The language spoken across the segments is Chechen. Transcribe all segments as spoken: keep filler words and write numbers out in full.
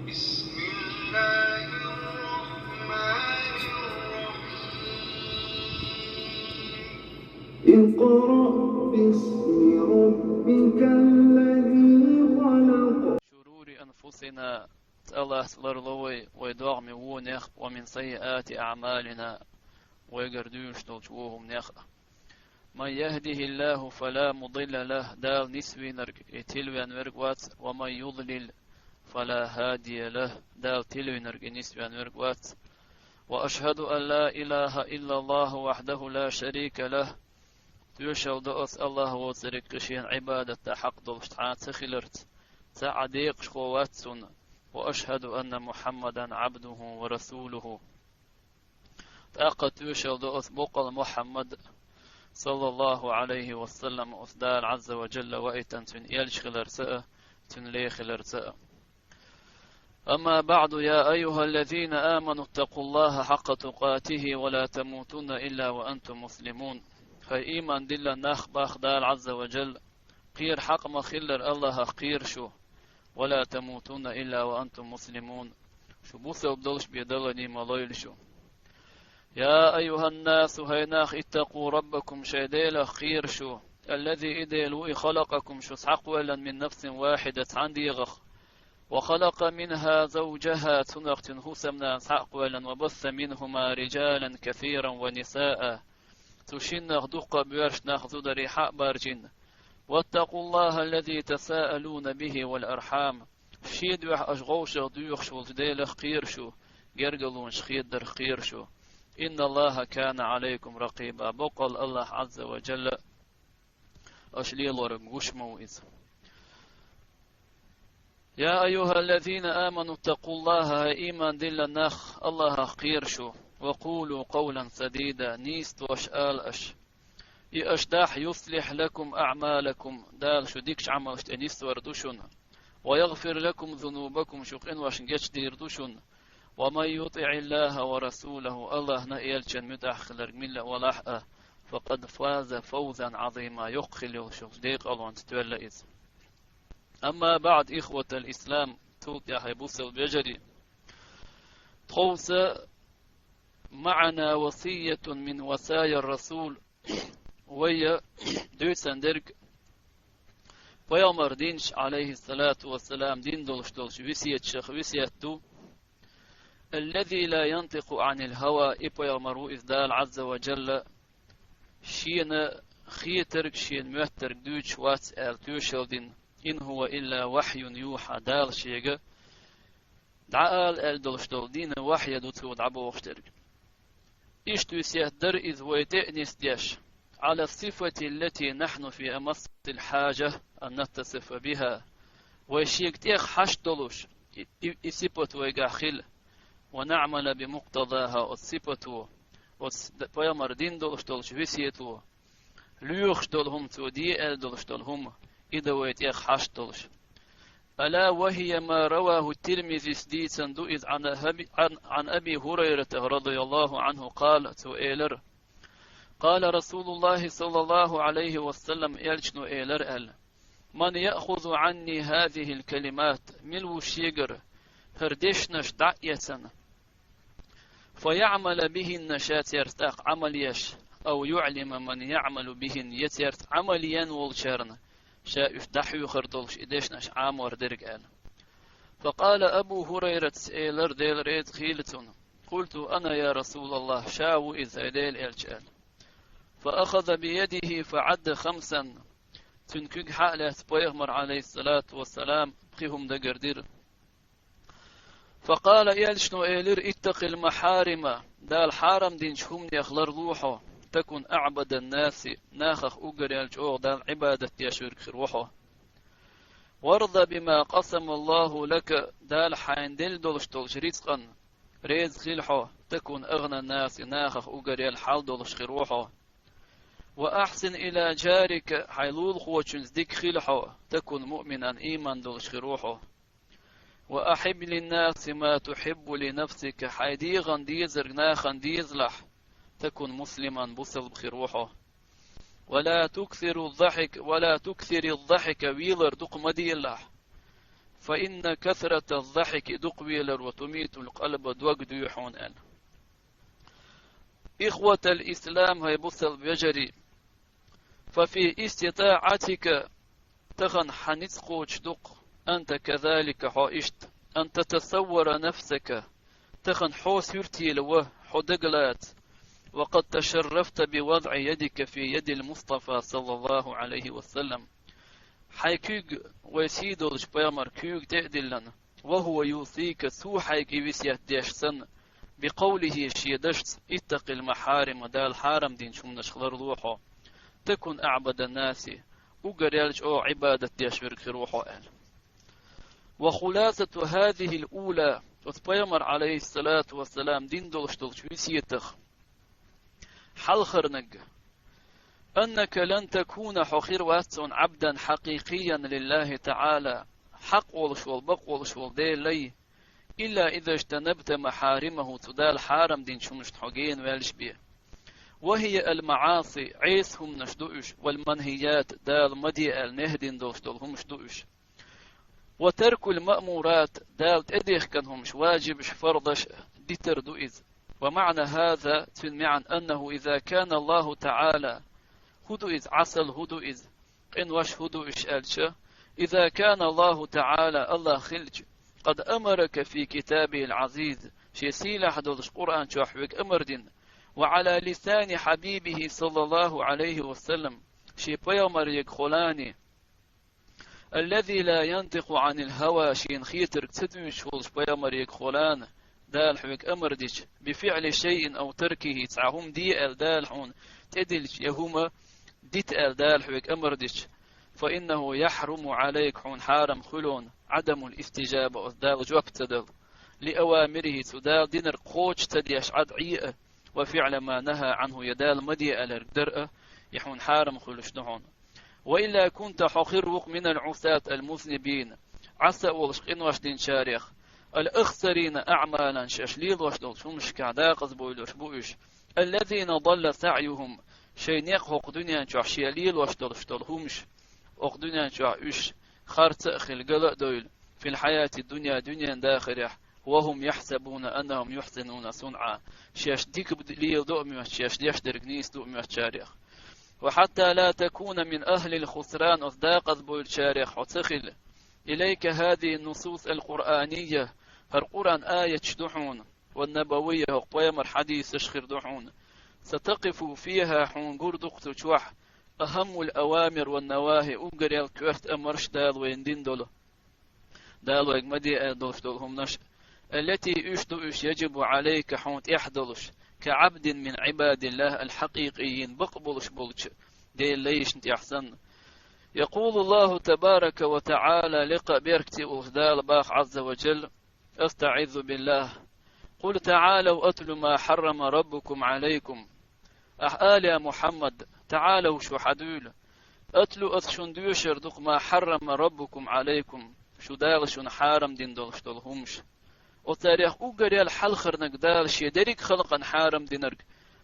بسم الله الرحمن الرحيم. اقرأ باسم ربك الذي خلق. شرور أنفسنا, АллахӀа ларло вай, вай догӀмий вонех, ومن سيئات أعمالنا, вайгара дуьйлуш долчу вон хӀуманех. من يهده الله فلا مضل له, Дала нисвийнарг, и тилвен верг вац, ومن يضلل فلا هادي له, Дала тилвийнарг, и нисвен верг вац. وأشهد أن لا إله إلا الله وحده لا شريك له, тоьшалла до ас АллахӀ воцург кхин шена Ӏибадат дан хьакъ долуш цхьа а ца хиларца, цхьа а декъашхо вац цунна. وأشهد أن محمدا عبده ورسوله. ТӀаккха тоьшалла до ас боккъал Мухьаммад, саллаллаху Ӏалайхи ва саллам, ас Дала Ӏазза ва Джалла ваийтина цуьнан элча хиларца а, цуьнан лай хиларца а. أما بعد، يا أيها الذين آمنوا اتقوا الله حق تقاته ولا تموتن إلا وأنتم مسلمون. ХӀай ийман диллина нах, боху Дала Ӏазза ва Джалла, кхера хьакъ ма-хиллара АллахӀах кхера шу, ولا تموتن إلا وأنتم مسلمون, шу бусалба долуш бен далане ма лойла шу. يا أيها الناس, хӀай нах, اتقوا ربكم, шайн Делах кхера шу, الذي, и Дела ву и, خلقكم, шу схьакхоьллина, من نفس واحدة, цхьана дегӀах, وخلق منها زوجها, цунах цуьнан хӀусамнана схьа а кхоьллина, وبث منهما رجالا كثيرا ونساء, цу шиннах дуккха а боьрша нах, зударий хьа а баржийна. واتقوا الله الذي تساءلون به والأرحام, шен дуьхьа аша вовшах доьхуш волчу Делах кхера шу, гергарлонаш хедарх кхера шу. إن الله كان عليكم رقيبا, боккъал АллахӀ Ӏазза ва Джалла аша лелориг гуш ма ву Иза. يا أيها الذين آمنوا اتقوا الله, хӀай ийман диллина нах, АллахӀах кхера шу, وقولوا قولا سديدا, нийса дош ала аша. И аша дахь, يصلح لكم أعمالكم, Дала шун дикачу Ӏамалшна тӀе нисвар ду шуна, ويغفر لكم ذنوبكم, шун къиношна гечдийр ду шуна, ومن يطع الله ورسوله, АллахӀна а элчанна муьтӀахь хиларг милла а валахь а, فقد فاز فوزا عظيما, йоккха хила йолуш йолчу декъалонца тоьлла иза. أما بعد، إخوة الإسلام, цул тӀаьхьа, хӀай бусалба вежарий, тховса معنا وصية من وصايا الرسول, вайна дуьйцун дерг пайхамара динчу, Ӏалайхиссалату вассалам, дина долуш долчу весеташах весет ду. الذي لا ينطق عن الهوى, и пайхамар ву иза Дала Ӏазза ва Джалла шена хетарг, шена моьттарг дуьйцуш вац аьлла тоьшалла дина. إن هو إلا وحي يوحى, Дала шега дӀаала аьлла долуш долу дин вахьйа ду цо дӀабохуш дерг. Иштта весет дара иза вай тӀе а нисдеш, على الصفة التي نحن في أمس الحاجة أن نتصف بها, вай шега тӀех хьашт долуш, и, и, и сипат вайгахь хила, ونعمل بمقتضاها, оцу сипато, оцу д-, пайхамара дина долуш долчу весето, лоьхуш долу хӀума, цо де аьлла долуш долу хӀума, и дан вай тӀех хьашт долуш. ألا وهي ما رواه الترمذي, дийцина ду иза, عن أبي، عن، عن أبي هريرة رضي الله عنه قال, цо элира: قال رسول الله صلى الله عليه وسلم, элчано элира аьлла: من يأخذ عني هذه الكلمات, мила ву шегара хӀара дешнаш дӀа а эцна, فيعمل بهن, ша цаьрца тӀаккха Ӏамал еш, أو يعلم من يعمل بهن, я цаьрца Ӏамал ен волчарна ша уьш дӀахьоьхур долуш и дешнаш Ӏамор дерг аьлла. فقال أبو هريرة, элира, Дела реза хийла цунна: قلت أنا يا رسول الله, ша ву иза, хӀай Делан элча, аьлла. فأخذ بيده فعد خمسا, цуьнан куьг хьа а лаьцна, пайхамара, Ӏалайхиссалату вассалам, пхи хӀума дагардира. فقال, элчано элира: اتق المحارم, Дала хьарам динчу хӀуманех ларло хьо, تكن أعبد الناس, нахах уггаре чӀогӀа Далла Ӏибадат деш верг хир ву хьо. وارض بما قسم الله لك, Дала хьайна делла долуш долчу рицкъана реза хила хьо, تكن أغنى الناس, нахах уггаре хьал долуш хир ву хьо. وأحسن إلى جارك, хьайн лулахочуьнца дика хила хьо, تكن مؤمنا, ийман долуш хир ву хьо. وأحب للناس ما تحب لنفسك, хьайн дегӀана дезарг нахана дезалахь, تكن مسلما, бусалба хир ву хьо. ولا تكثر الضحك، ولا تكثر الضحك, велар дукха ма делахь. فإن كثرة الضحك дукха веларо تميت القلب дог дуй хьона аьлла. إخوة الإسلام, хӀай бусалба вежарий, ففي استطاعتك, тахан хьа ницкъ кхочуш ду-кх, أنت كذلك, хьо иштта, أن تتصور نفسك, тахан хьо суьртийла ва, хьо дагалаца, وقد تشرفت بوضع يدك في يد المصطفى صلى الله عليه وسلم. Хьайн куьйга, вай сий долчу пайхамар куьйга тӀе а диллина, وهو يوصيك, цо хьайга и весет деш санна, بقوله, шен дашца, اتق المحارم, Дала хьарам динчу хӀуманашка ларло хьо, تكن أعبد الناس, уггаре чӀогӀа Ӏибадат деш верг хир ву хьо аьлла. وخلاصة هذه الأولى, оцу пайхамар, عليه الصلاة والسلام, дина долуш долчу весетах хьалхарниг, أنك لن تكون, хьо хир вац цунна, عبدا حقيقيا لله تعالى, хьакъ волуш волу, бакъ волуш волу Делан лай, إلا إذا اجتنبت محارمه, цу Дала хьарам динчу хӀуманашна хьо гена ваьлча бен. وهي المعاصي, Ӏеса хӀуманаш ду уьш, والمنهيات, Дала ма де аьлла, нехь дина долуш долу хӀуманаш ду уьш. وترك المأمورات, Дала тӀедехкина хӀуманаш, важибаш, фарзаш дитар ду иза. ومعنى هذا, цуьнан маьӀна, أنه إذا كان الله تعالى, хӀун ду иза, Ӏасал хӀун ду иза, къинош хӀун ду уьш аьлча, إذا كان الله تعالى, АллахӀ хилча, قد أمرك في كتابه العزيز, шен сийлахь долуш Къуръан чохь хьоьга амар дина, وعلى لسان حبيبه صلى الله عليه وسلم, шен пайхамарегахула, الذي لا ينطق عن الهوى, шена хетарг ца дуьйцуш волчу пайхамарегахула, Дала хьоьга амар дича, بفعل شيء أو تركه, цхьа хӀума де аьлла Дала хьуна тӀедиллича, я хӀума дита аьлла Дала хьоьга амар дича, فإنه يحرم عليك, хьуна хьарам хуьлу, عدم الاستجابة, оцу Дала жоп ца дала, لأوامره, цу Дала динарг кхочуш ца деш Ӏад Ӏе а, وفعل ما نهى عنه, я Дала ма де аьлларг дар а, и хьуна хьарам хуьлуш ду хьуна. وإلا كنت, хьо хир ву-кх, من العصاة المذنبين, Ӏаса а волуш къинош динчарех, الأخسرين أعمالا, шаьш лелош долчу хӀуманашкахь дакъазбуьйлуш бу уьш, الذين ضل سعيهم, шайн некъ хӀокху дуьнен чохь шен лелош долуш долу хӀуманаш, хӀокху дуьнен чохь уьш харца а хилла, гала а девлла, في الحياة الدنيا, дуьненан дахарехь, وهم يحسبون أنهم يحسنون صنعا, шаьш дика леладо а моьтту, шаьш деш дерг нийса ду а моьттучарех. وحتى لا تكون من أهل الخسران, оцу дакъазбуьйлучарех хьо ца хила. إليك هذه النصوص القرآنية, хӀара Къуръан аяташ ду хьуна, والنبوية, хӀокху пайхамаран хьадисаш хир ду хьуна. ستقف فيها, хьуна гур ду-кх цу чохь, أهم الأوامر والنواهي, уггаре коьрта амарш, Дала вайна дина долу, Дала вайга ма де аьлла долуш долу хӀуманаш, التي, уьш ду уьш, يجب عليك, хьуна тӀехь долуш, كعبد من عباد الله الحقيقيين, бакъ болуш болчу Делан лайшна тӀехь санна. يقول الله تبارك وتعالى, лекха а беркате а волуш Дала боху, عز وجل, أستعيذ بالله: قل تعالوا أتل ما حرم ربكم عليكم. Ахь ала, я Мухьаммад, تعالوا, шу хьадуьйла, أتل, аса шуна доьшур ду-кх, ما حرم ربكم عليكم, шун Дала шуна хьарам дина долуш долу хӀуманаш. Оцарех уггаре хьалхарниг Дала шен дерриг а халкъана хьарам динарг: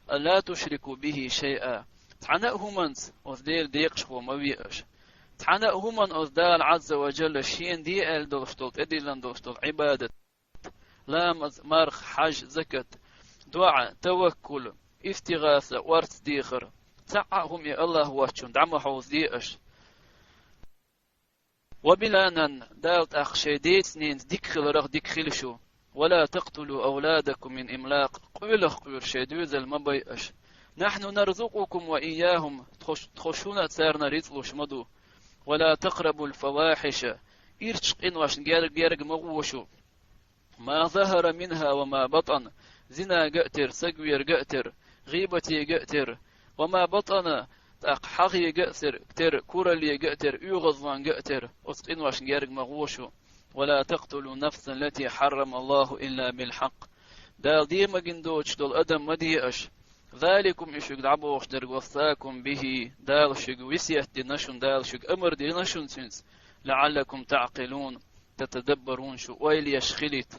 ألا تشركوا به شيئا, цхьана а хӀуманца оцу Делан декъашхо ма ве аша. Цхьана а хӀуманна оцу Дала, عز وجل, шена де аьлла долуш долу, тӀедиллина долуш долу Ӏибадат, ламаз, марха, хьаж, закат, доӀа, таваккул, истигӀаса, орца дехар, цхьа а хӀума и АллахӀ воцчунна дӀа ма хьовзаде аша. وبالله, Дала тӀаккха шайн деца-ненаца дика хиларх дика хила шу. ولا تقتلوا أولادكم من إملاق, къоьлах къуьйра шайн доьзал ма бай аша. نحن نرزقكم وإياهم, тхо, тхо шуна а царна рицкъ луш ма ду. ولا تقربوا الفواحش, ирчу къиношна герга-герга ма гӀо шу. ما ظهر منها وما بطن, зинага а тера, сагверга а тера, гӀийбатега а тера, وما بطن, тӀаккха хьагӀега а тера, кураллега а тера, оьгӀазлонга а тера, оцу къиношна герга ма гӀо шу. ولا تقتلوا النفس التي حرم الله إلا بالحق. Дала де магийна доцуш долу адам ма де аша. ذلكم, и шуьга дӀабохуш дерг, وصاكم به, Дала шуьга весет дина шуна, Дала шуьга амар дина шуна цуьнца, لعلكم تعقلون, تتدبرون, шу ойла еш хилийта.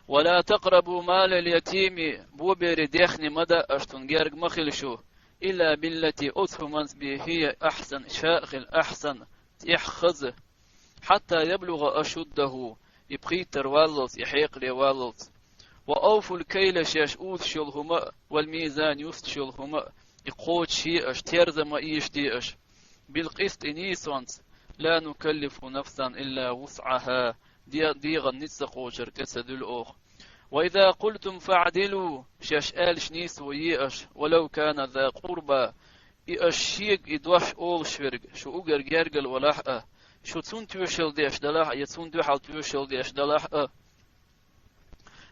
ولا تقربوا مال اليتيم, боберийн даьхни ма даъа аша, цунна герга ма хила шу, إلا بالتي, оцу хӀуманца, به هي أحسن, ша а хила, أحسن, тӀех хаза. حتى يبلغ أشده, и пхийттар валлалц, и хьекъале валлалц. وأوفوا الكيل, шаьш узуш йола хӀума а, والميزان, юсташ йола хӀума а, и кхочушъе аша, терза ма ийша де аша. بالقسط, нийсонца, لا نكلف نفسا إلا وسعها, де-, дегӀан низ ца кхочург тӀе ца дуьллу оха. وإذا قلتم فاعدلوا, шаьш аьлча нийсо е аша, ولو كان ذا قربى, и аша шега и дош олуш верг шу уггар гергара валахь а, шу цунна тоьшалла деш далахь а, я цунна дуьхьал тоьшалла деш далахь а.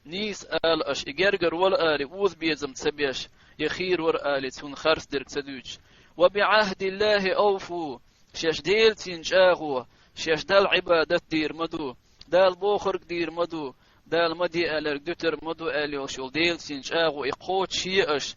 Нийса ала аша, и гергара вара алий, озабезам ца беш, я хийра вара алий, цунна харц дерг ца дуьйцуш. وبعهد الله أوفوا, шаьш Делаца йина чӀагӀо, шаьш Далла Ӏибадат дийр ма ду, Дала бохург дийр ма ду, Дала ма де аьлларг дуьтур ма ду аьлла йолуш йолу Делаца йина чӀагӀо и кхочушъе аша.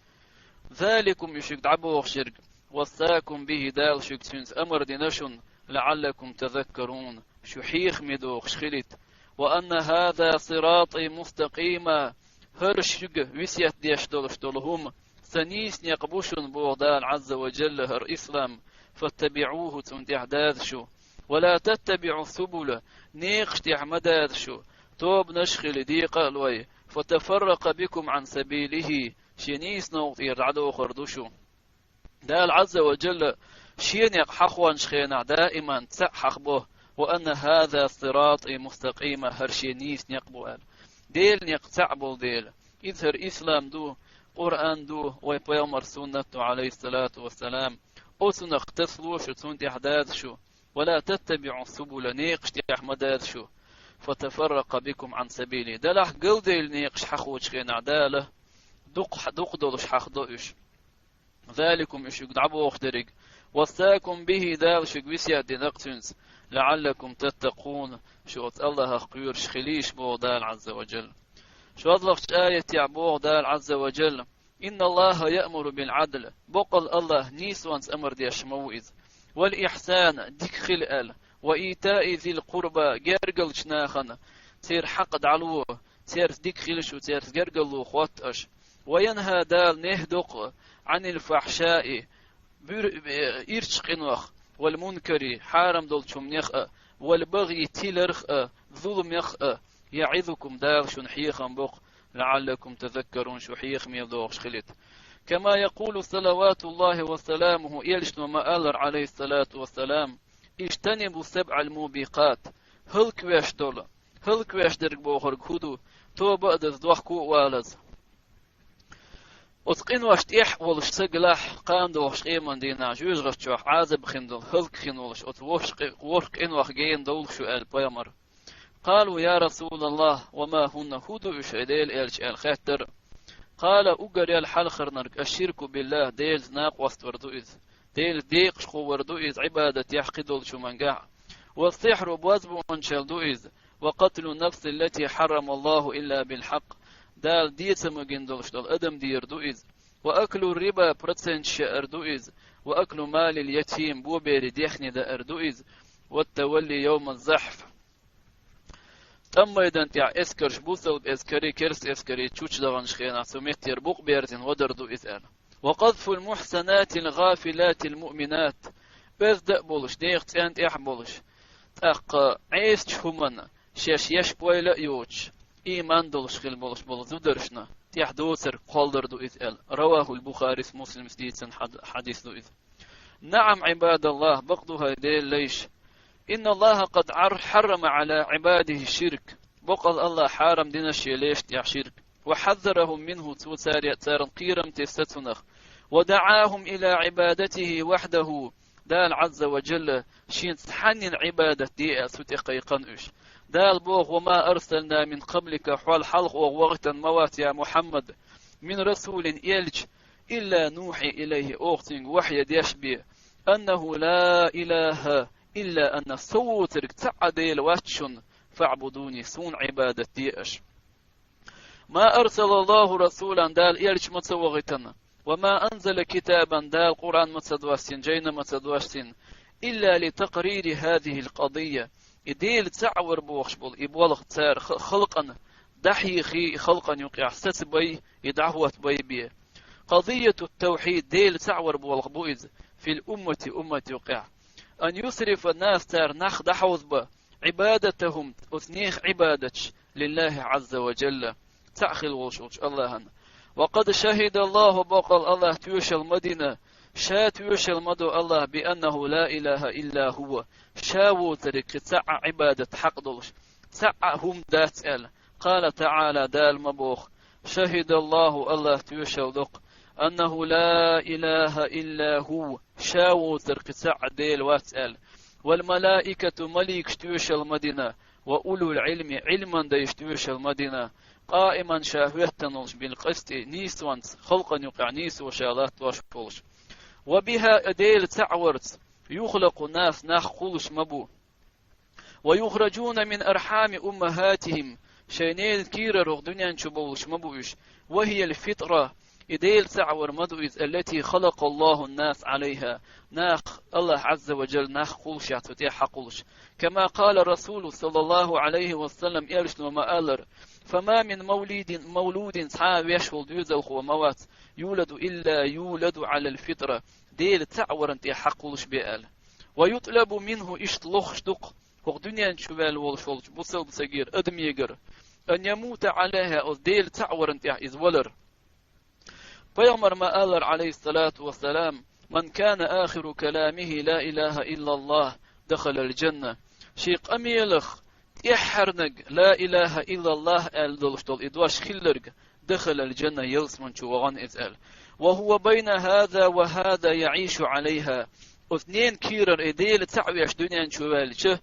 ذلكم, и шуьга дӀабохуш ерг, وصاكم به, Дала шуьга цуьнца амар дина шуна, لعلكم تذكرون, шу хьехаме дохуш хилийта. وأن هذا صراطي مستقيما, хӀара шуьга весет деш долуш долу хӀума сан нийса некъ бу шуна, боху Дала Ӏазза ва Джалла, хӀара ислам, فاتبعوه, цунна тӀехь даза шу. ولا تتبعوا السبل, некъаш тӀехь ма даза шу, тобанаш а хили, декъа а лой, فتفرق بكم عن سبيله, шен нийса новкъа тӀера дӀадохур ду шу. Дала Ӏазза ва Джалла шен некъ хьахончу хенахь даиман цхьаъ хьахабо, وأن هذا صراطي مستقيما, хӀара шен нийса некъ бу аьлла. Делан некъ цхьаъ болу дела, иза хӀара ислам ду, Къуръан ду, вай пайхамар суннат ду, Ӏалайхиссалату вассалам. Оцунах тасало шу, цунна тӀехь даза шу. ولا تتبعوا السبل, некъаш тӀехь ма даза шу. فتفرق بكم عن سبيله, делахь галдевлла некъаш хьахочу хенахь Дала дукха, дукха долуш хьахдо уьш. ذلكم, и шуьга дӀабохуш дерриг, وصاكم به, Дала шуьга весет дина-кх цуьнца, لعلكم تتقون, шу оцу Аллахьах кхоьруш хилийша, боху Дала Ӏазза ва Джалла. ШолгӀачу аятехь боху Дала Ӏазза ва Джалла: إن الله يأمر بالعدل, бакъал Аллахь нийсонца амар деш ма ву иза, والإحسان, дика хила аьлла, وإيتاء ذي القربى, гергарчу нахана церан хьакъ дӀало, цаьрца дика хила шу, цаьрца гергарло хотта аша. وينهى, Дала нехь до-кх, عن الفحشاء, буьр-, э, ирчу къинойх, والمنكر, хьарам долчу хӀуманех а, والبغي, тиларх а, зуламех а, يعظكم, Дала шуна хьехам бо-кх, لعلكم تذكرون, шу хьехаме дохуш хилийта. كما يقول صلوات الله وسلامه, элчано ма-аллара, Ӏалайхиссалату вассалам: اجتنبوا السبع الموبقات, хӀаллаквеш долу, хӀаллаквеш дерг бохург хӀун ду, тоба а даза, дохко а валаза. Оцу къиношна тӀехь а волуш стаг лахь, кхана догӀучу къеман дийнахь жоьжахати чохь Ӏазап хин долу, хӀаллакьхин волуш, оцу ворхӀ къи-, ворхӀ къинойх гена довлуш ю аьлла пайхамара. قالوا: يا رسول الله، وما هن, хӀун ду уьш, хӀай Делан элча, аьлла хаьттира. قال, уггар ял хьалхарнарг: الشرك بالله, Делаца накъост вар ду иза. Делаца декъашхо вар ду иза, Ӏибадатехь, кхидолчу хӀумангахь. والسحر, бозбуунчалла ду иза. وقتل النفس التي حرم الله إلا بالحق, Дала де ца магийна долуш долу адам дийр ду иза. وأكل الربا, проценташ яар ду иза. وأكل مال اليتيم, боберийн дехне даар ду иза. والتولي يوم الزحف, тӀам майдан тӀехь эскарш, бусалба эскарий, керста эскарий чучу даханчу хенахь цу меттера букъ берзина вадар ду иза аьлла. وقذف المحصنات الغافلات المؤمنات, оьзда а болуш, нехан цӀен тӀехь а болуш, тӀаккха Ӏесачу хӀуманна шаьш еш ойла а йоцуш, ийман долуш хила болуш болу зударшна тӀехь доцург кхоллар ду иза аьлла. رواه البخاري, Муслимс дийцина хьад-, хьадис ду иза. نعم، عباد الله, бакъ ду, хӀай Делан лайш. إن الله قد عر-، حرم على عباده الشرك. Бакъал Аллахь хьарам дина шен лешна тӀехь ширк. وحذرهم منه, цо царе-, царна кхерам тесна цунах. ودعاهم إلى عبادته وحده. Дала Ӏазза ва Джалла шен цхьаннен Ӏибадат де аьлла цу тӀе кхайкхина уьш. Дала боху: وما أرسلنا من قبلك, хьол хьалха оха вахийтина ма вац, я Мухьаммад, من رسول, элча, إلا نوحي إليه, оха цуьнга вахьйе деш бен, أنه لا إله إلا أنا, со воцург цхьа а Дела вац шуна, فاعبدوني, суна Ӏибадат де аша. ما أرسل الله رسولا, Дала элча ма ца вахийтина, وما أنزل كتابا, Дала Къуръан ма ца доссийна, жайна ма ца доссийна, إلا لتقرير هذه القضية, и Дела цхьаъ вар бохуш болу и болх цара ха-, халкъана дӀахьехий, и халкъана юкъехь сацабай, и дӀахӀоттабай бен. قضية التوحيد, Дела цхьаъ вар болх бу иза, في الأمة, уммат юкъехь. أن يصرف الناس, цара нах дӀахьовзабан, عبادتهم, оцу нехан Ӏибадаташ, لله عز وجل, цхьаъ хила волуш волчу Аллахьан. وقد شهد الله, боккъал Аллахь тоьшалла ма дина, ша тоьшалла ма до Аллахь, بأنه لا إله إلا هو, ша воцург кхин цхьа а Ӏибадат хьакъ долуш, цхьа а хӀума дац аьлла. قال تعالى, Дала ма боху: شهد الله, Аллахь тоьшалла до-кх, أنه لا إله إلا هو, ша воцург кхин цхьа а Дела вац аьлла. والملائكة, маликаш тоьшалла ма дина, وأولو العلم, Ӏилман дайша тоьшалла ма дина, قائما, ша хӀоьттина волуш, بالقسط, нийсонца, халкъана юкъахь нийсо ша латтош волуш. وبها, Дела цхьаъ варца, يخلق الناس, нах кхуллуш ма бу. ويخرجون من أرحام أمهاتهم, шайн ненан кийрара хӀокху дуьнен чу бовлуш ма бу уьш. وهي الفطرة, и Дела цхьаъ вар ма ду иза, التي خلق الله الناس عليها, нах, Аллахь Ӏазза ва Джалла нах кхуллушехь цу тӀехь хьакхуллуш. كما قال الرسول صلى الله عليه وسلم, элчано ма-аллара: فما من مولود, مولود, цхьа а веш волу доьзалхо ма вац, يولد إلا يولد على الفطرة, Дела цхьаъ варна тӀехь хьакхуллуш бен аьлла. ويطلب منه, иштта лохуш ду-кх хӀокху дуьнен чу ваьлла волуш волчу бусалба стагера, адамегара, أن يموت عليها, оцу Дела цхьаъ варна тӀехь иза валар. Пайхамар ма-аллара, عليه الصلاة والسلام: من كان آخر كلامه لا إله إلا الله دخل الجنة. Шен къамелах тӀаьххьарниг لا إله إلا الله аьлла долуш долу и дош хилларг, دخل الجنة, ялсаман чу вахана иза аьлла. وهو بين هذا وهذا يعيش عليها. Оцу ненан кийрара и Дела цхьаъ веш дуьнен чу ваьлча,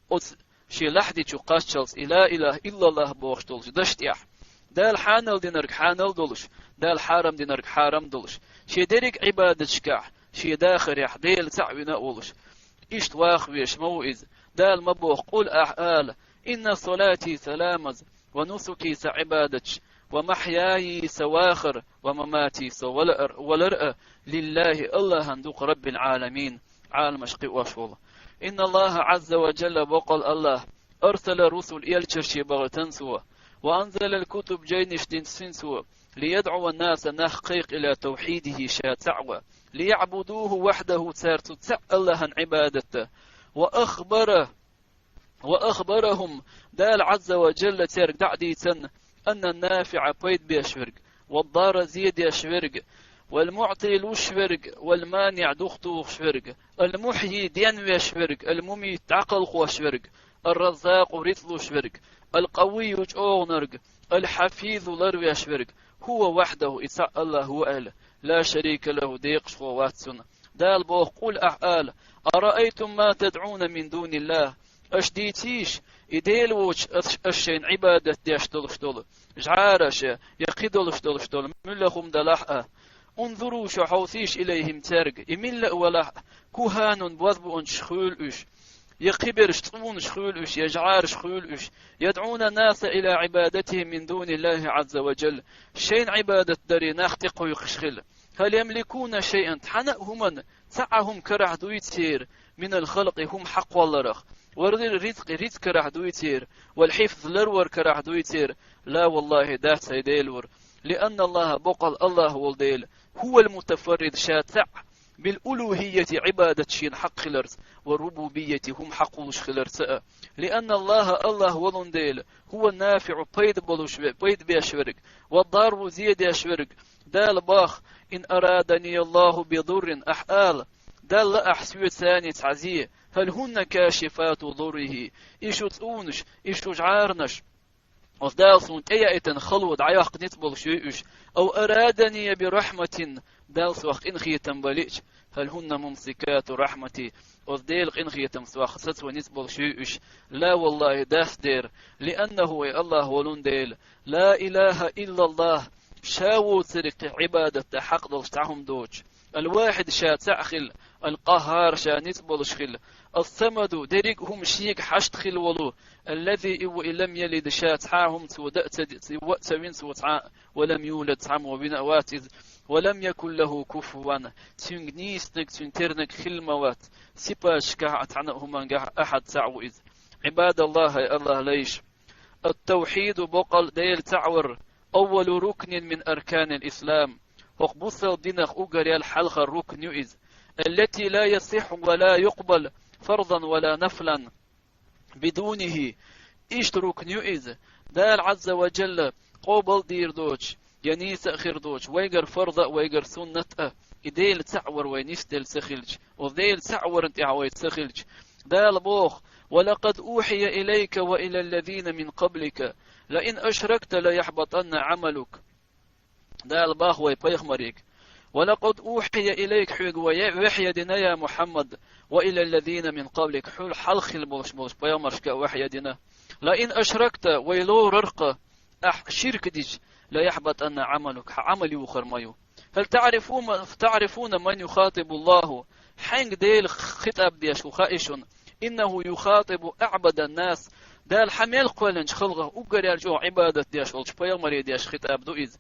оцу шен лаьхьди чу кхаччалц и لا إله إلا الله бохуш долчу дашна тӀехь, Дала хьанал динарг хьанал долуш, Дала хьарам динарг хьарам долуш, шен дерриг а Ӏибадаташкахь, шен дахарехь Дела цхьаъ вина а волуш, иштта ваха веш ма ву иза. Дала ма боху: قل, ахь ала: إن صلاتي, сан ламаз, ونسكي, сан Ӏибадаташ, ومحياي, сан вахар, ومماتي, сан валар, валар а, لله, Аллахьан ду-кх, رب العالمين, Ӏаламаш кхиош волу. إن الله عز وجل, боккъал Аллахь, أرسل الرسل, элчанаш бахийтина Цо, وأنزل الكتب, жайнаш динсина Цо, ليدعو الناس, нах кхайкха إلى توحيده, Ша цхьаъ ван, ليعبدوه وحده, цара цу цхьаъ Аллахьан Ӏибадат дан, وأخبر وأخبرهم, Дала Ӏазза ва Джалла цаьрга дӀа а дийцина, أن النافع, пайда беш верг, والضار, зе деш верг, والمعطي, луш верг, والمانع, духатухуш верг, المحيي, денвеш верг, المميت, дӀакхалхош верг, الرزاق, рицкъ луш верг, القوي, чӀогӀанарг, الحفيظ, ларвеш верг, هو وحده, и цхьаъ Аллахь ву аьлла, لا شريك له, декъашхо вац цунна. Дала боху: قل, ахь ала: أرأيتم ما تدعون من دون الله, аша дийцийша, и Дела воцуш, аш, аша шайна Ӏибадат деш долуш долу жӀараш я, я кхин долуш долуш долу муьлха хӀума далахь а. انظروا, шу хьовсийша, إليهم, цаьрга, и милла а валахь а, كهان, бозбуунчаш хуьлу уьш, я кхиберш, цӀунаш хуьлу уьш, я жӀараш хуьлу уьш, يدعون الناس إلى عبادتهم من دون الله عز وجل, шайна Ӏибадат даре нах тӀекхойкхуш хила. هل يملكون شيئا, цхьана а хӀуманна цхьа а хӀума карахь дуй церан, من الخلق, хӀума хьакхолларах, والرزق, рицкъ карахь дуй церан, والحفظ, ларвар карахь дуй церан? لا والله, дац, хӀай Дела вур. لأن الله, боккъал Аллахь волу Дела, هو المتفرد, Ша цхьаъ, بالألوهية, Ӏибадат Шена хьакъ хиларца, والربوبية, хӀума хьакхуллуш хиларца а. لأن الله, Аллахь волун Дела, هو النافع, пайда болуш ве-, пайда беш верг, والضار, зе деш верг. Дала боху: إن أرادني الله بضر, ахь ала: Далла ахь соьца цхьа зе, هل هن كاشفات ضره, и шу цӀунаш, и шу жӀарнаш, оцу Дала суна тӀеяийтина хало дӀайоккху ницкъ болуш юй уьш? أو أرادني برحمة, Дала сох къинхетам балиъча, هل هن ممسكات رحمته, оцу Делан къинхетам сох сацо ницкъ болуш юй уьш? لا والله, дац дера, لأنه, и Аллахь волун Дела, لا إله إلا الله, Ша воцург кхин Ӏибадат дан хьакъ долуш цхьа хӀума доцуш, الواحد, Ша цхьаъ хила, القهار, Ша ницкъ болуш хила, الصمد, дерриг а хӀума Шега хьашт хила волу, الذي, и ву и, لم يلد, Ша цхьа а хӀума Цо дан а ца ди-, ца, ван а ца вина Цо цхьа а, ولم يولد, цхьаммо вина а вац Иза, ولم يكن له كفوا, Цуьнга нийсниг, Цуьнан терниг хилла ма вац, сипаташкахь а, цхьана а хӀумангахь а, أحد, цхьаъ ву Иза. عباد الله, хӀай Аллахьан лайш! التوحيد, боккъал Дела цхьаъ вар, أول ركن من أركان الإسلام, хӀокху бусалба динах уггаре хьалхара рукн ю иза, التي لا يصح ولا يقبل فرضا ولا نفلا, بدونه, иштта рукн ю иза, Дала Ӏазза ва Джалла къобал дийр доцуш, я нийса а хир доцуш, вайгара фарз а, вайгара суннат а, и Дела цхьаъ вар вай нисделла ца хилча, оцу Дела цхьаъ варна тӀехь вай ца хилча. Дала боху: «ولقد أوحي إليك وإلى الذين من قبلك لئن أشركت ليحبطن عملك». Дала боху вай пайхамарига: «ولقد أوحي إليك», хьоьга вай вехья дина, я Мухьаммад, «وإلى الذين من قبلك», хьол хьалха хилла болуш болчу пайхамаршка а вехья дина. «لئن أشركت», вай лорарх а ахь ширк дича, «ليحبطن عملك», хьан Ӏамал юхар ма ю. «هل تعرفون، تعرفون من يخاطب الله», хьаьнга Дела хитаб деш ву хаьий шуна? «إنه يخاطب أعبد الناس». Дала хьан мел кхоьллинчу халкъах уггар яьлла чӀогӀа Ӏибадат деш волчу пайхамаре деш хитаб ду иза.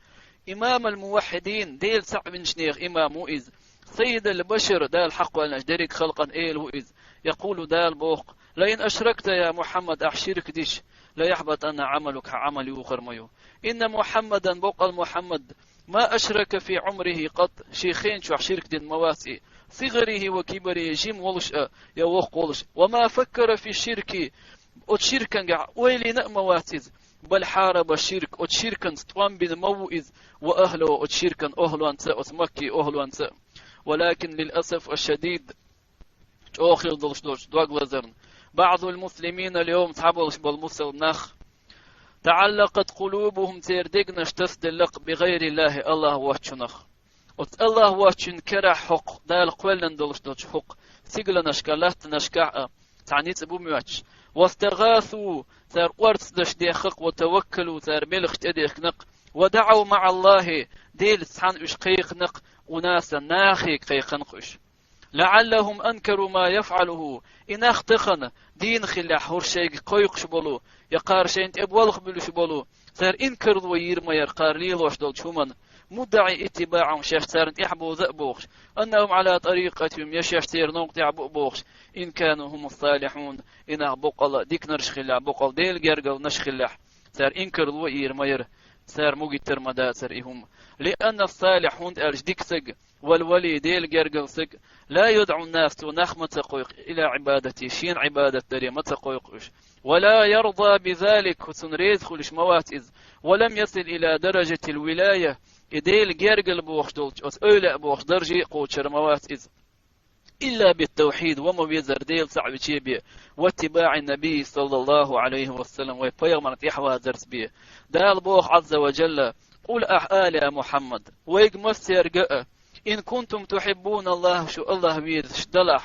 «إمام الموحدين», Дела цхьаъ винчу нехан имам ву иза. «سيد البشر», Дала хьакхоьллинчу дерриг халкъан эла ву иза. «يقول», Дала боху: «لئن أشركت, я Мухьаммад, ахь ширк дича, ليحبطن عملك», хьан Ӏамал юхар ма ю. «إن محمدا», боккъал Мухьаммад, «ما أشرك في عمره قط», шен хен чохь ширк дина ма вац и, «صغره وكبره», жима волуш а, я воккха волуш. «وما فكر في الشرك», оцу ширкангахь ойлийна а ма вац иза. «بل حارب الشرك», оцу ширканца тӀом бина ма ву иза, «وأهله», оцу ширкан охӀлонца а, оцу Маккин охӀлонца а. «ولكن للأسف الشديد», чӀогӀа хила долуш долчу дог лазарна, «بعض المسلمين اليوم», цхьаболуш болу мусалма нах, «تعلقت قلوبهم», церан дегнаш тасаделла-кх, «بغير الله», АллахӀ воцчунах. Оцу АллахӀ воцчун керахь хӀокху Дала кхоьллина долуш долчу хӀокху сигаланашкахь, латтанашкахь а цхьа ницкъ бу моьттуш. «واستغاثوا», цара орца даш дехха-кх, «وتوكلوا», цара белхаш тӀедехкина-кх, «ودعوا مع الله», Делаца цхьаьна уьш кхайкхина-кх, «أناسا», нахе кхайкхина-кх уьш. «لعلهم أنكروا ما يفعله», и нах тахана дийна хиллехь, хӀора шайга кхойкхуш болу, я кхара шайна тӀе болх буьлуш болу, цара инкарло йийр ма яра кхара лелош долчу хӀуманна, «مدعي اتباعهم», шаьш царна тӀаьхьабовза а бохуш, «أنهم على طريقتهم», я шаьш церан новкъа тӀехь бу а бохуш, «إن كانوا هم الصالحين», и нах боккъала диканарш хиллехь, боккъала Делан гергарнаш хиллехь, цара инкарло а йийр ма яра, цара мугиттар ма дацара и хӀума. «لأن الصالح», хӀунда аьлча дика саг, «والولي», Делан гергара саг, «لا يدعو الناس», цо нах ма ца кхойкху, «إلى عبادته», шена Ӏибадат даре ма ца кхойкху уьш. «ولا يرضى بذلك», цунна реза хуьлуш ма вац иза. «ولم يصل إلى درجة الولاية», и Делан гергара бохуш долчу, оцу эвлаъ бохуш дарже а кхочур ма вац иза. «إلا بالتوحيد», ва ма везара Дела цхьаъ виче бен, «واتباع النبي صلى الله عليه وسلم», вай пайхамарна тӀаьхьавазарца бен. Дала боху Ӏазза ва Джалла: «قل», ахь ала, я Мухьаммад, вайга массаьрга а: «إن كنتم تحبون الله», шу АллахӀ везаш далахь,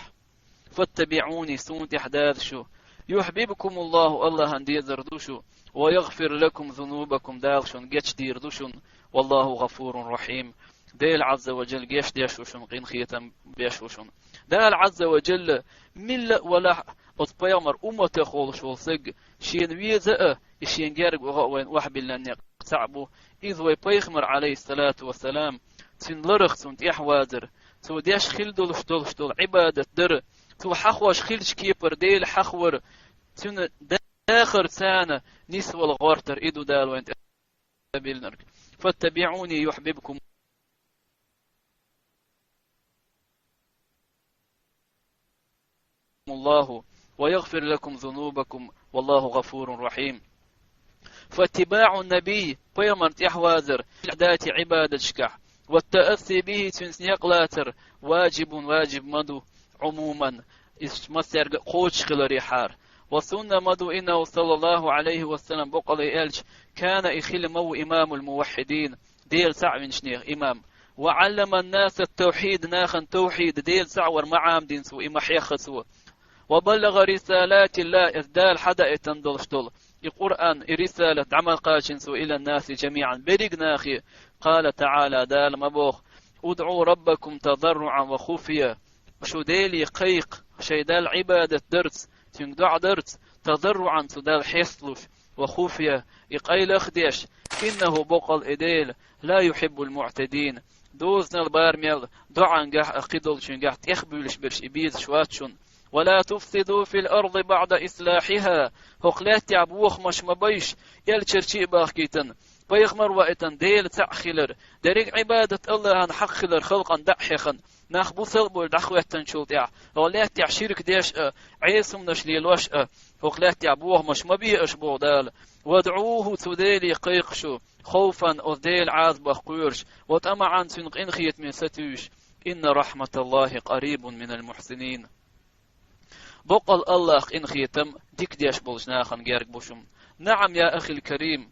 «فاتبعوني», суна тӀаьхьа даза шу, «يحببكم الله», АллахӀан дезар ду шу, «ويغفر لكم ذنوبكم», Дала шуна гечдийр ду шуна, «والله غفور رحيم», Дела Ӏазза ва Джалла гечдеш ву шуна, къинхетам беш ву шуна. Дала Ӏазза ва Джалла милла а валахь, оцу пайхамар умматах волуш волу саг, шена веза а, и шен герга ваха а вайна охьабиллина некъ цхьаъ бу. Иза вай пайхамар, Ӏалайхиссалату вассалам, цуьнан ларах цунна тӀаьхьавазар, цо деш хила долуш долуш долу Ӏибадат дар, цо хьахош хиллачу кепара Дела хьахавар, цуьнан дахар царна нисвала гӀортар, и ду Дала вайна тӀе биллинарг. «فاتبعوني يحببكم الله ويغفر لكم ذنوبكم والله غفور رحيم». «فاتباع النبي», пайхамарна тӀаьхьавазар, дати Ӏибадаташкахь, «والتأسي به», цуьнца некъ лацар, «واجب», важиб ма ду, «عموما», иза массаьрга а кхочуш хиларехьара. «والسنة», ма ду, «إنه صلى الله عليه وسلم», боккъалла аьлча, «كان», и хилла ма ву, «إمام الموحدين», Дела цхьаъ винчу нехан имам. «وعلم الناس التوحيد», нахана тавхьид, Дела цхьаъ вар ма Ӏамадина цо, и ма хьехна цо. «وبلغ رسالات الله», иза Дала хьадаийтина долуш долу и Къуръан, и рисалат дӀа ма кхачийна цо, «إلى الناس جميعا», берриг нахе. «قال تعالى», Дала ма боху: «ادعوا ربكم تضرعا وخفية». Шу Деле кхайкха, шайн Далла Ӏибадат дарца, цуьнга доӀа дарца, «تضرعا», цу Далла хьесталуш, «وخفية», и къайлах а деш, «إنه», боккъалла и Дела, «لا يحب المعتدين», дозанал, барамел, доӀангахь а, кхидолчуьнгахь тӀехбуьйлуш берш и безаш вац шуна. «ولا تفسدوا في الأرض بعد إصلاحها», хӀокху лаьттехь бохамаш ма байша, элчанаш чу а бахкийтина, пайхамар а ваийтина, Дела цхьаъ хилар, дерриг Ӏибадат АллахӀан хьакъ хилар халкъана дӀа а хьехна, нах бусалба болаш дӀахӀоьттинчул тӀехьагӀа, хӀокху лаьттахь ширк деш а, Ӏеса хӀуманаш лелош а, хӀокху лаьттахь бохамаш ма бе аша боху Дала. «ВадӀуху», цу Деле кхайкха шу, «хауфан», оцу Делан Ӏазапах кхоьруш, «ва тамаӀан», цуьнан къинхетаме сатуьйсуш, «инна рахьматаллахӀи къарибун минал мухьсинин». Боккъал АллахӀан къинхетам дика деш болчу нахана герга бу шуна. НаӀам, я ахил карим!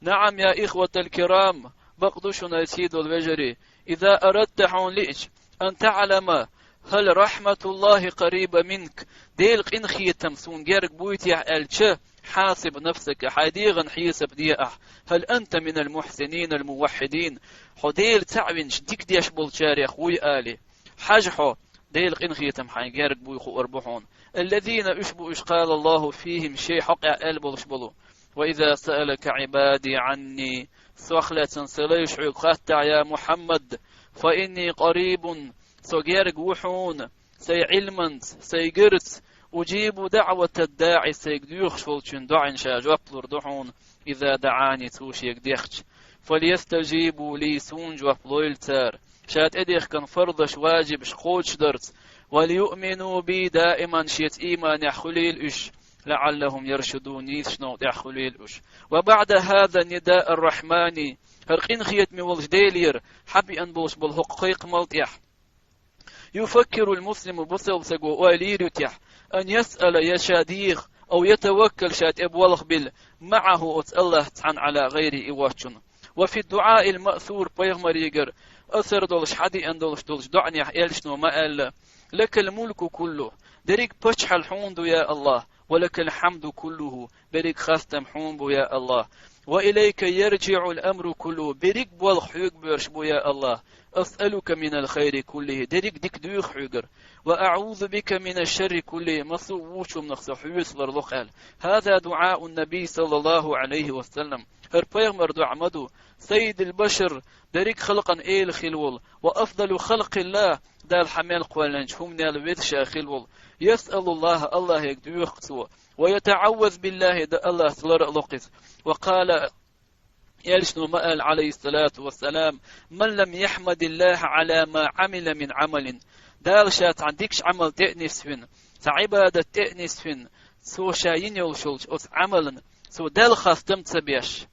НаӀам, я ихватал кирам! Бакъ ду шуна, ай сий долу вежарий, иза арадта, хьуна лиъча, ан таӀлама, хӀал рахьматуллахӀи къариба минк, Делан къинхетам суна герга буй техьа аьлча, хьасиб нафсака, хьайн дегӀан хьесап де ахь, хӀал анта минал мухьсининал муваххьидин, хьо Дела цхьаъ винчу дика деш болчарех вуй али. Хьажа хьо, Делан къинхетам хьайн герга буй хуур бу хьуна. Аллазина, уьш бу уьш, къала Аллаху фихим, шайн хьокъехь аьлла болуш болу: «Ва иза саалака Ӏибади Ӏанни», сох лаьцна сан лайш хьоьга хаттахь, я Мухьаммад, «фа инни къарибун», со герга ву хьуна, сайн Ӏилманца, сайн гарца, «уджибу даӀватад даӀи», сайга доьхуш волчун доӀина ша жоп лур ду хьуна, «иза даӀани», цо шега дехча. «Фальястажибу ли», суна жоп лойла цара, ша тӀедехкина фарзаш, важибаш кхочушдарца, «валюъмину би», даиман шеца ийманехь хуьлийла уьш, «лаӀаллахум яршудун», нийсачу новкъа тӀехь хуьлийла уьш. Ва баӀда хӀаза нидаъ ар-Рахьмани, хӀара къинхетаме волчу Делера хьабеана болуш болу хӀокху кхайкхамал тӀехь, «юфаккирул муслиму», бусалба стага ойла йийр ю техьа, «ан ясъала», я ша деха, «ав ятаваккал», ша тӀе болх билла, «маӀаху», оцу АллахӀца цхьаьна, «Ӏала гӀайрихӀи», и воцчунна. «Ва фи дуӀаил маъсур», пайхамарегара асар долуш, хьадеана долуш долчу доӀанехь элчано ма аьлла: «Лакал мулку куллу», дерриг паччахьалла хьуна ду, я АллахӀ, «ва лакал хьамду куллуху», берриг хастам хьуна бу, я АллахӀ. «Ва илайка ярджиӀул амру куллуху», берриг болх хьоьга боьрзуш бу, я АллахӀ. «Асъалука минал хайри куллихи», дерриг дика доьху хьоьгара. «Ва аӀузу бика минаш шарри куллихи», массо а вучу хӀуманах со хьоьца ларло-кх аьлла. «ХӀаза дуӀаун наби саллаллаху Ӏалайхи ва саллам». ХӀара пайхамар доӀа ма ду. «Саййидил башар», дерриг халкъан эла хилла волу, «ва афдалу халкъиллахӀ», Дала хьан мел кхоьллинчу хӀуманел веза ша хилла волу. «ЯсъалуллахӀа», АллахӀега доьху цо. «Ва ятаӀавваз биллахӀи», АллахӀца лар а ло-кх иза. «Ва къала», элчано ма аьлла, Ӏалайхиссалату вассалам: «Ман лам яхьмадиллахӀа Ӏала ма Ӏамила мин Ӏамалин». Дала ша цхьа дикачу Ӏамал тӀе а нисвина, цхьа Ӏибадат тӀе а нисвина, цо ша йина йолуш йолчу оцу Ӏамална цо Далла хастам ца беш,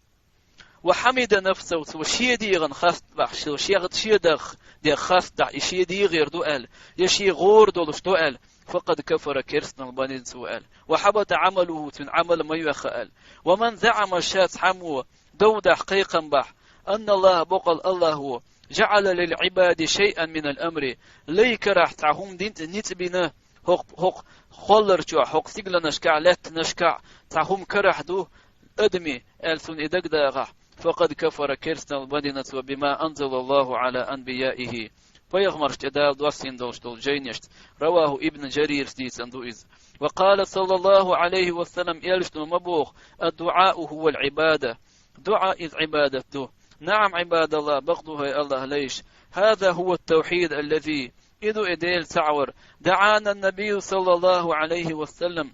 «ва хьамида нафсаху», цо шен дегӀан хастам бахь, шен, шен дегӀ, дегӀ хастам дахь, и шен дегӀера ду аьлла, я шен гӀора долуш ду аьлла, «факъад кафара», керстанал бан иза цо аьлла. «Ва хьабата Ӏамалуху», цуьнан Ӏамал ма йоьхна аьлла. «Ва ман заӀама», ша цхьаммо дов дахь, кхайкхам бахь, «анналлахӀа», боккъал АллахӀо, «жаӀала лил Ӏибади шайъан минал амри», лай карахь цхьа хӀума дин-, ницкъ бина, хӀокху, хӀокху холлар чохь, хӀокху сигаланашкахь, лаьттанашкахь цхьа хӀума карахь ду, адами, аьлла цунна и дагадагӀахь, «факъад кафара», керстанал бан дина цо, «бима анзалаллахӀу Ӏала анбияихӀи», пайхамаршна тӀе Дала доссийна долуш долу жайнашца. «РавахӀу Ибн Жарирас», дийцина ду иза. «Ва къала саллаллахӀу Ӏалайхи ва саллам», элчано ма боху: «Ад-дуӀау хӀувал Ӏибада». ДуӀа иза Ӏибадат ду. «НаӀам, Ӏибадаллахь», бакъ ду, хӀай АллахӀан лайш. «ХӀаза хӀува ат-тавхьид аллази», и ду и Дела цхьаъ вар. «ДаӀана ан-набийю саллаллахӀу Ӏалайхи ва саллам».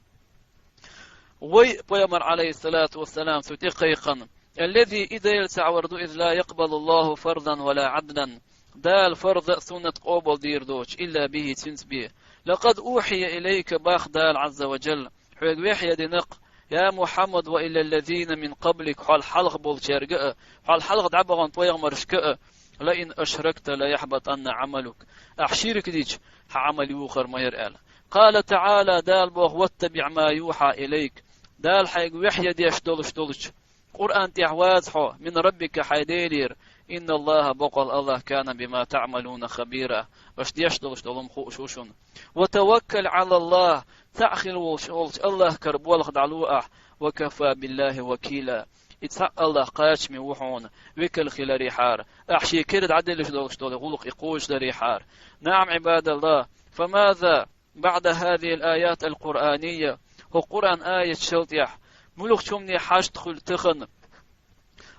Вай пайхамар, Ӏалайхиссалату вассалам, цу тӀе кхайкхина. «Аллази», и Дела цхьаъ вар ду иза, «ла якъбалуллахӀу фарзан ва ла Ӏадлан». Дала фарз а, суннат а къобал дийр доцуш, «илла бихӀи», цуьнца бен. «Лакъад ухьия илайка», бах Дала Ӏазза ва жалла, хьоьга вехья дина-кх, «я Мухьаммад, ва илаллазина мин къаблик», хьол хьалха болчаьрга а, хьол хьалха дӀабахана пайхамаршка а: «Ла ин ашракта ла яхьбатанна Ӏамалук». Ахь ширк дича, хьан Ӏамал юхар ма яра аьлла. Къала таӀала, Дала боху: «ВаттабиӀ ма юхьа илайк». Дала хьайга вехья деш долуш долчу Къуръан тӀехь ваза хьо, «мин раббика», хьайн Делера. «ИнналлахӀа», боккъал АллахӀ, «кана бима таӀмалуна хабира», аша деш долуш долу хӀума хууш ву шуна. «Ва таваккал Ӏалаллахь», цхьаъ хила волуш волчу АллахӀ кара болх дӀало ахь, «ва кафа биллахӀи вакила». И цхьаъ АллахӀ кхачаме ву хьуна, векал хиларехьара, ахь шен кара дӀаделлаш долуш долу гӀуллакх и кхочушдарехьара. НаӀам, Ӏибадаллахь, фамаза баӀда хӀазихӀил аят ал-Къуръанийя, хӀокху Къуръан аяташал тӀехь муьлхачу хӀумане хьашт хуьлу тахана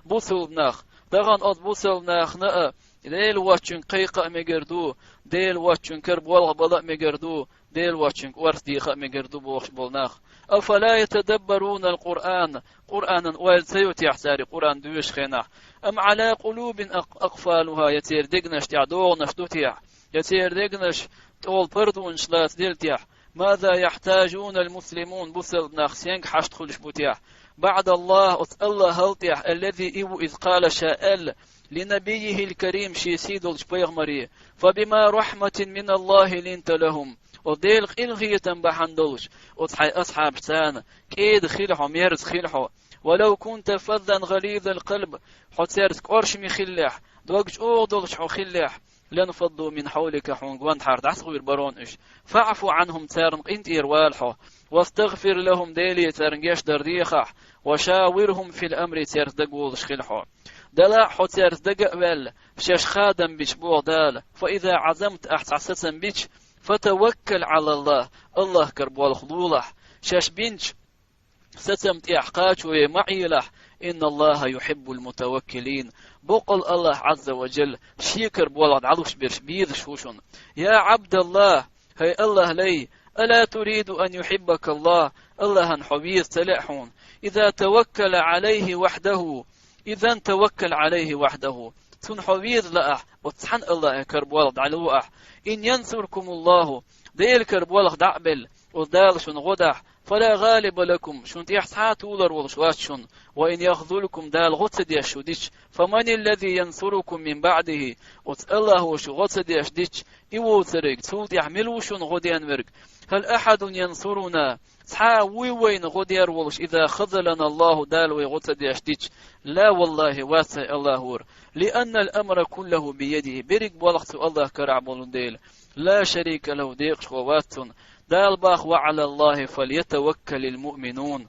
бусалба нах? Тахана оцу бусалба нахана а Дела воцчуьнга кхайкха а мегар ду, Дела воцчуьнга кара болх бала а мегар ду, Дела воцчуьнга орца деха а мегар ду бохуш болу нах. «Афала ятадаббарунал Къуръан», Къуръанан ойла ца йо техьа цара Къуръан доьшучу хенахь? «Ам Ӏала къулубин акъ-, акъфалуха», я церан дегнаш тӀехь догӀанаш ду техьа? Я церан дегнаш тӀолу пардонаш лацаделла техьа, ماذا يحتاجون المسلمون, бусалба нах стенга хьашт хуьлуш бу техьа, بعد الله, оцу АллахӀал тӀехь, الذي, и ву иза, قال, ша аьлла, لنبيه الكريم, шен сий долчу пайхамаре, فبما رحمة من الله لنت لهم, оцу Делан къинхетам бахьана долуш, оцу хьайн асхьабашца кӀеда хила хьо, мерза хила хьо, ولو كنت فظا غليظ القلب, хьо цаьрца кӀоршаме хиллехь, дог чӀогӀа долуш хьо хиллехь, لانفضوا من حولك, хьуна гонаха дӀасагӀуьйр барон уьш. فاعف عنهم, царна къинтӀера вала хьо. واستغفر لهم, Деле царна гечдар дехахь. وشاورهم في الأمر, цаьрца дагаволуш хила хьо. Делахь хьо цаьрца дага а ваьлла, шаьш хадам бича боху Дала, فإذا عزمت, ахь цхьа сацам бича, فتوكل على الله, АллахӀ кара болх лолахь, шаьш бинчу сацам тӀехь кхачо ма Ӏелахь, إن الله يحب المتوكلين, боккъал АллахӀ Ӏазза ва Джалла шен кара болх дӀалуш берш безаш ву шуна. يا عبد الله, хӀай АллахӀан лай, ألا تريد أن يحبك الله, АллахӀан хьо веза ца лаьа хьуна, إذا توكل عليه وحده, إذا توكل عليه وحده, цунна хьо веза лаахь, оцу цхьана АллахӀан кара болх дӀало ахь. إن ينصركم الله, Делан кара болх дӀа а белла, оцу Дала шуна гӀо дахь, فلا غالب لكم, шуна тӀехь цхьа а тулар волуш вац шуна, وإن يخذلكم, Дала гӀо ца деш шу дича, فمن الذي ينصركم من بعده, оцу АллахӀо шу гӀо ца деш дича, и вовцариг, цул тӀехь мила ву шуна гӀо ден верг? هل أحد ينصرنا, цхьа а вуй вайна гӀо дер волуш, إذا خذلنا الله, Дала вай гӀо ца деш дича? لا والله, вац, хӀай АллахӀ вора, لأن الأمر كله بيده, берриг болх цу АллахӀан карахь болу дела. لا شريك له, декъашхо вац цунна. Дала боху: وعلى الله فليتوكل المؤمنون.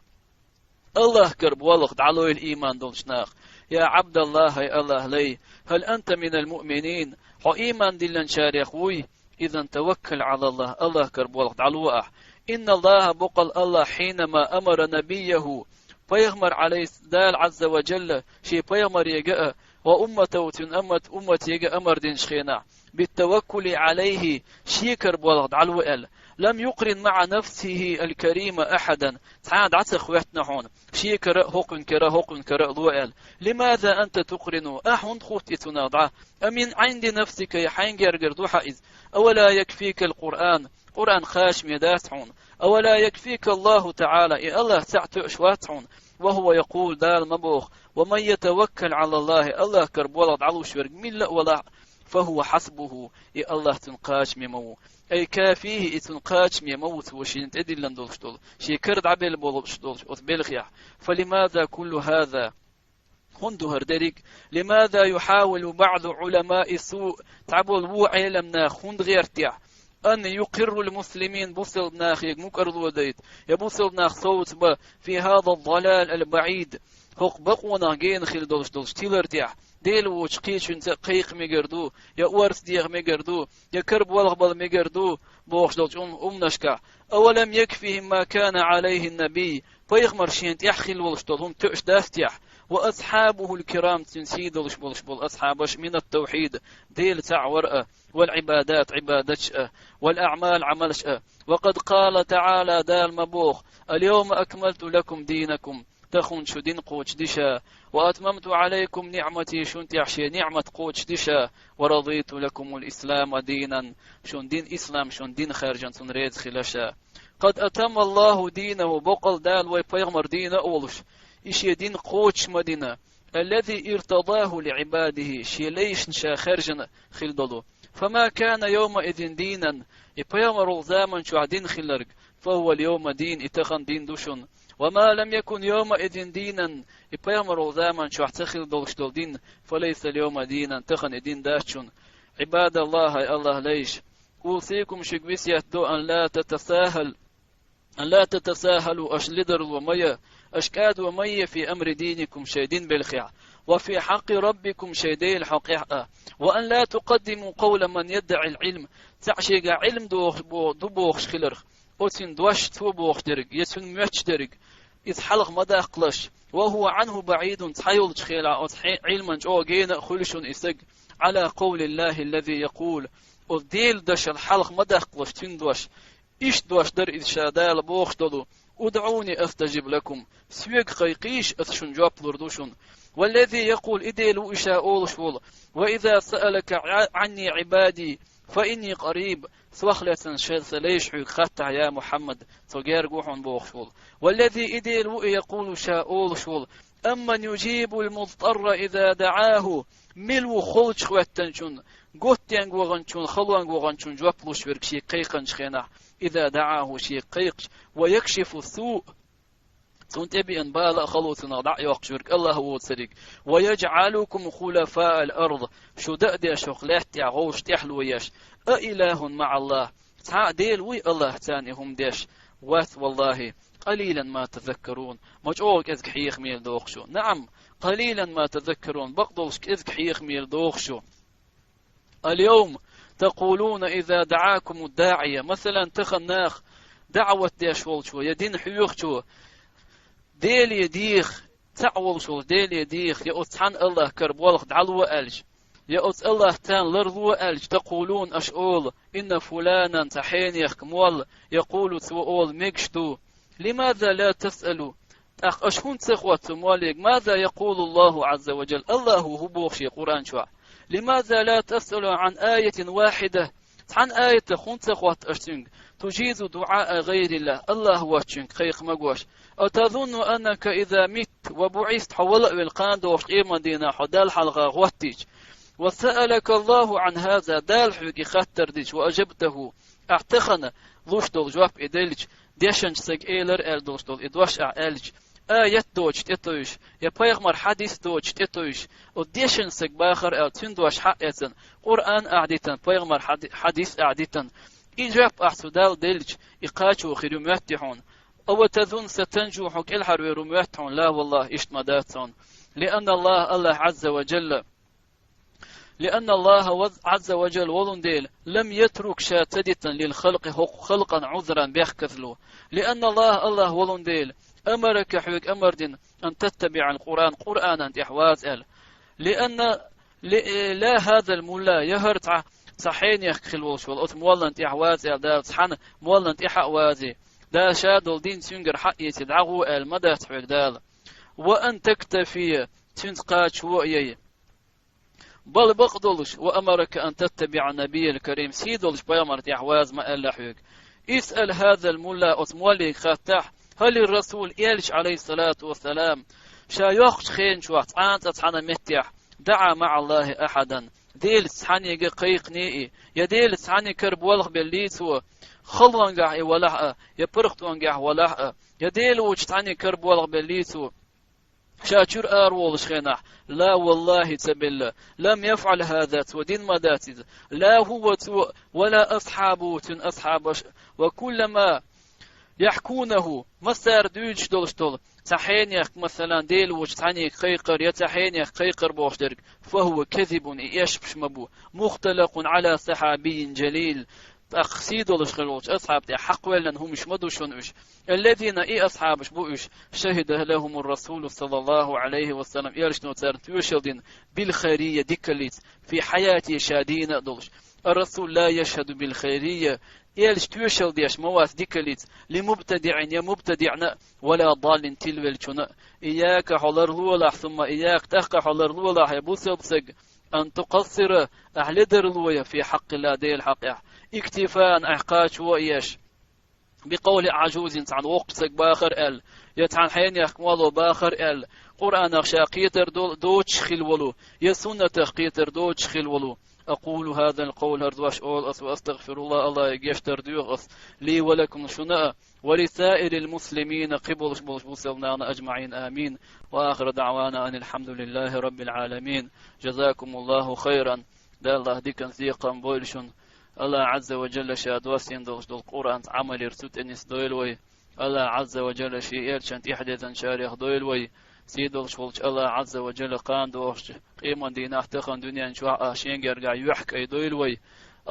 АллахӀан кара болх дӀалойла ийман долчу наха. يا عبد الله, хӀай АллахӀан лай, هل أنت من المؤمنين, хьо ийман диллинчарех вуй? إذا توكل على الله, АллахӀан кара болх дӀало ахь. إن الله, боккъал АллахӀ, حينما أمر نبيه, пайхамар, Ӏалайхи, Дала Ӏазза ва Джалла шен пайхамарега а, وأمته, цуьнан уммат-, умматега а амар динчу хенахь, بالتوكل عليه, шен кара болх дӀало аьлла, لم يقرن مع نفسه الكريمة أحدا, цхьа а дӀа ца хӀоьттина хьуна, шен кара а, хӀокхуьнан кара а, хӀокхуьнан кара а ло аьлла. لماذا أنت تقرنه, ахьа хӀунда хӀутту и цунах дӀа? أمن عند نفسك, хьайна гергара ду хьан иза? أولا يكفيك القرآن, Къуръан кхачаме дац хьуна? أولا يكفيك الله تعالى, и АллахӀ цхьаъ тоьуш вац хьуна? وهو يقول, Дала ма боху: ومن يتوكل على الله, АллахӀан кара болх дӀалуш верг милла а валахь, فهو حسبه, и АллахӀ цунна кхачаме ма ву. أي كافيه, и цунна кхачаме ма ву, цо шена тӀедиллина долуш долу, шен кара дӀабелла болуш долуш оцу белхехь. فلماذا كل هذا? ХӀунда ду хӀара дерриг? لماذا يحاول بعض علماء السوء, цхьаболу вон Ӏелам наха хӀунда гӀертехь, أن يقر المسلمين, бусалба нахега мукӀарло дайта, я бусалба нах совцабан, في هذا الضلال البعيد, хӀокху бакъонах гена хила долуш долчу тилар тӀехь, Дела воцчу кхечуьнца а кхайкха мегар ду, я орца деха мегар ду, я кара болх бала мегар ду, бохуш долчу ум-, умнашкахь. أولم يكفهم ما كان عليه النبي, пайхамар шена тӀехь хилла волуш долу хӀума тоьуш дац техь? وأصحابه الكرام, цуьнан сий долуш болуш болу асхьабаш, من التوحيد, Дела цхьаъ вар а, والعبادات, Ӏибадаташ а, والأعمال, Ӏамалш а. وقد قال تعالى, Дала ма боху: اليوم أكملت لكم دينكم, тахана шун дин кхочушди ша, وأتممت عليكم نعمتي, шун тӀехь шен ниӀмат кхочушди ша, ورضيت لكم الإسلام دينا, шун дин ислам, шун дин хаьржина цунна реза хила ша. قد أتم الله دينه, боккъал Дала вай пайхамар дийна а волуш, и шен дин кхочуш ма дина, الذي ارتضاه لعباده, шен лайшна ша хаьржина хила долу. فما كان يومئذ دينا, и пайхамар волу заман чохь дин хилларг, فهو اليوم دين, и тахана дин ду шуна. وما لم يكن يومئذ دينا, и пайхамар волу заман чохь ца хилла долуш долу дин, فليس اليوم دينا, тахана и дин дац шуна. عباد الله, хӀай АллахӀан лайш, أوصيكم, шуьга весет до, أن لا تتساهل, أن لا تتساهلوا, аша ледарло ма я, аша кӀадо ма е, في أمر دينكم, шайн дин белхехь, وفي حق ربكم, шайн Делан хьокъехь а, وأن لا تقدموا قول من يدعي العلم, цхьаъ шега Ӏилма дохуш бо-, ду бохуш хиларх, оцуьнан дош цо бохуш дерг, я цуьнан моьттуш дерг, иза хьалха ма даккхалаш, وهو عنه بعيد, цхьайолчу хенахь оцу хье-, Ӏилман чӀогӀа гена а хуьлу шуна и стаг, على قول الله الذي يقول, оцу Делан дашал хьалха ма даккхалаш цуьнан дош. Иштта дош дара иза ша Дала бохуш долу: ادعوني أستجب لكم. Соьга кхайкхийша, ас шуна жоп лур ду шуна. والذي يقول, и Дела ву и ша олуш волу: وإذا سألك ع-, عني عبادي فإني قريب. Сох лаьцна шайн сан лайш хьоьга хаттахь, я Мухьаммад, со герга ву хьуна бохуш волу. والذي, и Дела ву и, يقول, ша олуш волу: أمن يجيب المضطر إذا دعاه. Мила ву холчу хӀоьттинчунна, готтенга ваханчунна, халонга ваханчунна жоп луш верг шега кхайкхинчу хенахь, إذا دعاه, шега кхайкхаш, ويكشف السوء, цунна тӀебеана бала а, хало а цунах дӀа а йоккхуш верг АллахӀ воцург, ويجعلكم خلفاء الأرض, шу дан а деш, хӀокху лаьтта тӀехь гӀовш тӀаьхьало еш, أإله مع الله, цхьа а Дела вуй АллахӀца и хӀума деш? Вац, валлахӀи, قليلا ما تذكرون, ма чӀогӀа кӀезиг хьехамера доху шу. نعم, قليلا ما تذكرون, бакъдолуш кӀезиг хьехамера доху шу. اليوم تقولون إذا دعاكم الداعي, масалан, тахана наха даӀват деш волчо я дин хьоьхучо, Деле деха, цхьаъ волуш волчу Деле деха, я оцу цхьана АллахӀ кара болх дӀало аьлча, я оцу АллахӀ царна ларло аьлча, تقولون, аша олу: إن فلانا, цхьа хьенех молла, يقول, цо олу, мегаш ду. لماذا لا تسألوا, тӀаккха аша хӀунда ца хотту цу моллига: ماذا يقول الله عز وجل, АллахӀа хӀун боху шен Къуръан чохь? لماذا لا تسألوا عن آية واحدة, цхьана аятах хӀунда ца хотту аша цуьнга: تجيز دعاء غير الله, АллахӀ воцчуьнга кхайкха магош? أتظن أنك إذا مت وبعثت, хьо вала а велла, кхана догӀуш къеман дийнахь хьо Далла хьалха хӀоттийча, وسألك الله عن هذا, Дала хьоьга и хаттар дича, وأجبته, ахь тахана луш долу жоп и делча, дешначу сага элира аьлла долуш долу и дош ахь аьлча, аят доцуш тӀетевжаш, я пайхамар хьадис доцуш тӀетевжаш, оцу дешначу сага бахара аьлла, цуьнан дош хьаэцна, Къуръан ахь дитина, пайхамар хьади-, хьадис ахь дитина, и жоп ахь цо Далла делча, и кхачо хир ю моьтту хьуна? أو تظن ستنجو, хьо кӀелхьарвер ву моьтту хьуна? لا والله, иштта ма дац хьуна. لأن الله, АллахӀ عز وجل, لأن الله عز وجل, волун дела, لم يترك, ша ца дитина, للخلق, хӀокху халкъана, عذرا, бехказло. لأن الله, АллахӀ волун дела, أمرك, хьоьга амар дина, أن تتبع القرآن, Къуръанан тӀехь ваза аьлла. لأن, ل-, لا هذا الملا, я хӀара цхьа, цхьа хьенех хила волуш волу оцу моллан тӀехь ваза аьлла, Дала цхьана моллан тӀехь а вазе, Дала ша долу дин цуьнгара хьаэций дӀагӀо аьлла ма дац хьоьга Дала. وأن تكتفي, цуьнца кхачо а яй. بل, бакъдолуш, وأمرك أن تتبع النبي الكريم, сий долуш пайхамар тӀехь ваза ма аьлла хьоьга. اسأل هذا الملا, оцу моллига хаттахь, هل الرسول, элча, عليه الصلاة والسلام, ша йоккхучу хенан чохь цкъа а цхьана меттехь, دعا مع الله أحدا, Делаца цхьаьннега кхайкхиний и, я Делаца цхьаьннега кара болх беллий цо, халонгахь и валахь а, я паргӀатонгахь валахь а, я Дела волчу цхьаьннега кара болх беллий цо, ша чуьра араволуш хенахь? لا والله, ца белла. لم يفعل هذا, цо дина ма дац иза. لا هو, цо, ولا أصحابه, цуьнан асхьабаш, وكل ما يحكونه, массара дуьйцуш долуш долу, цхьа хьенех, масалан, Дела волчу цхьаьннега кхайкхар, я цхьа хьенех кхайкхар бохуш дерг, فهو كذب, и эшпаш ма бу, مختلق على صحابي جليل, тӀаккха сий долуш хир волчу асхьаб тӀехь хьакхвеллина хӀумаш ма ду шуна уьш. الذين, и асхьабаш бу уьш, شهد لهم الرسول صلى الله عليه وسلم, элчано царна тоьшалла дина, بالخيرية, дикаллица, في حياته, ша дийна а долуш. الرسول لا يشهد بالخيرية, элча тоьшалла деш ма вац дикаллица, لمبتدع, я мубтадиӀна а, ولا ضال, тилвеллачунна а. إياك, хьо ларлолахь, ثم إياك, тӀаккха хьо ларлолахь, я бусалба саг, أن تقصر, ахь ледарло я, في حق الله, Делан хьакъехь, اكتفاء, ахь кхачо а еш, بقول عجوز, цхьана воккхачу сага бахар аьлла, я цхьана хьенех молло бахар аьлла, Къуръанах ша кхетар до-, доцуш хила волу, я суннатах кхетар доцуш хила волу. أقول هذا القول, хӀара дош олу ас, وأستغفر الله, АллахӀе гечдар доьху ас, لي ولكم, шуна а, ولسائر المسلمين, кхин болуш болчу бусалба нахана, أجمعين, آمين. وآخر دعوانا أن الحمد لله رب العالمين. جزاكم الله خيرا. Дала диканца декхам бойла шуна. АллахӀ Ӏазза ва Джалла ша доссийна долуш долу Къуръанца Ӏамал яр, цу тӀе нисдойла вай. АллахӀ Ӏазза ва Джалла шен элчанна тӀаьхьадезначарех дойла вай. Сий долуш волчу АллахӀ Ӏазза ва Джалла кхана догӀучу къеман дийнахь тахана дуьнен чохь а шен гергахь юьхькӀай дойла вай.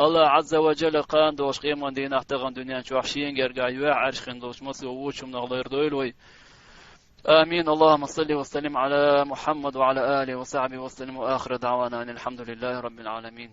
АллахӀ Ӏазза ва Джалла кхана догӀучу къеман дийнахь тахана дуьнен чохь шен гергахь юьхьӀаьржа хин долчу массо а вочу хӀуманах лардойла вай. آمين. اللهم صل وسلم على محمد وعلى آله وصحبه وسلم، وآخر دعوانا أن الحمد لله رب العالمين.